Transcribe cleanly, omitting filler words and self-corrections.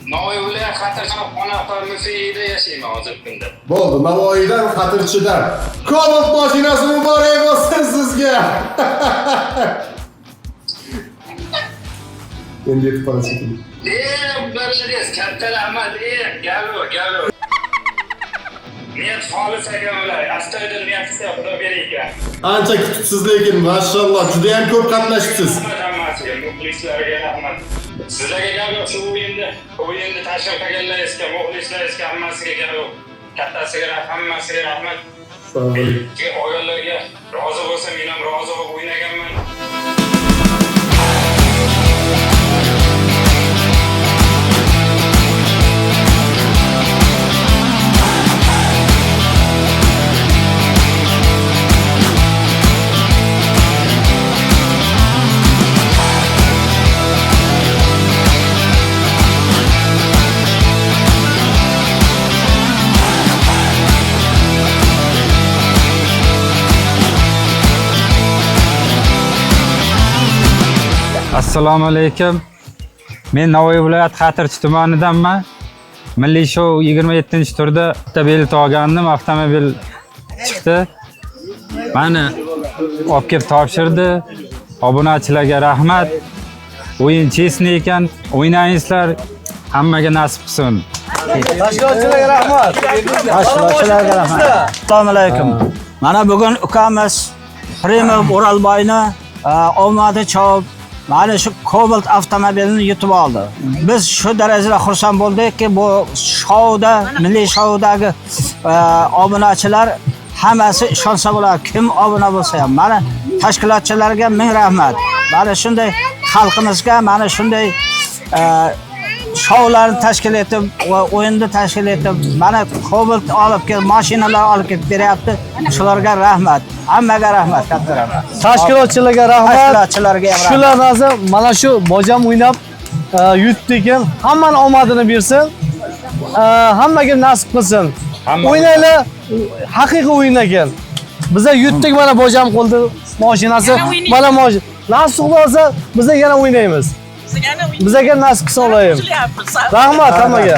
Navoiy viloyat Xatirchi Xonaqo muzeyida yashayman hozirgi kunda. Bo'ldi, Navoiydan, Xatirchidan. Cobalt mashinasi muborak bo'lsin sizga. Endi yetib qoladi shekilli. Молодец, katta rahmat. Galo, galo. Niyat xolis ekan ular. Astoydil niyat qilsa Xudo berar ekan. Ancha kutibsiz lekin, mashalloh, juda ham ko'p qatnashibsiz. Rahmat hammasiga, muxlislarga rahmat. Sizlarga galo, shu o'yinni tashkil qilganlaringizga, muxlislaringizga hammasiga galo. Kattasiga rahmat, hammasiga rahmat. Assalomu alaykum. Olganlarga rozi bo'lsa, men ham rozi bo'lib o'ynaganman. Assalomu alaykum. Men Navoiy viloyati Xatirchi tumanidanman. Milliy shou 27-turda bitta bilet olgandim, avtomobil chiqdi. Mani olib kelib topshirdi. Obunachilarga rahmat. O'yin chestni ekan, o'ynaysizlar. Hammaga nasib qilsin. Tashkilotchilarga rahmat. Tashkilotchilarga rahmat. Assalomu alaykum. Mana bugun ukamiz Primov O'ralboyni omadi chovib, mana shu Cobalt avtomobilini yutib oldi. Biz shu darajada xursand bo'ldikki, bu shouda, milliy shoudagi obunachilar hammasi ishonsa bo'ladi. Kim obuna bo'lsa ham. Mana tashkilotchilarga ming rahmat. Mana shunday xalqimizga mana shunday shoularni tashkil etib va o'yinni tashkil etib, mana Cobalt olib kelib, mashinalar olib kelib beryapti. Shularga rahmat. Hammaga rahmat, katta rahmat. Tashkilotchilarga rahmat. Tashkilotchilarga ham rahmat. Shular narsa mana shu bojam o'ynab yutdi ekan. Hammani omadini bersin. Hammaga nasib qilsin. O'ynaylar, haqiqiy o'yin ekan. Biza yutdik, mana bojam qo'lda mashinasi, mana mashina. Nasib bo'lsa, biza yana o'ynaymiz. Bizaga nasib qilsin Allohim. Rahmat hammaga.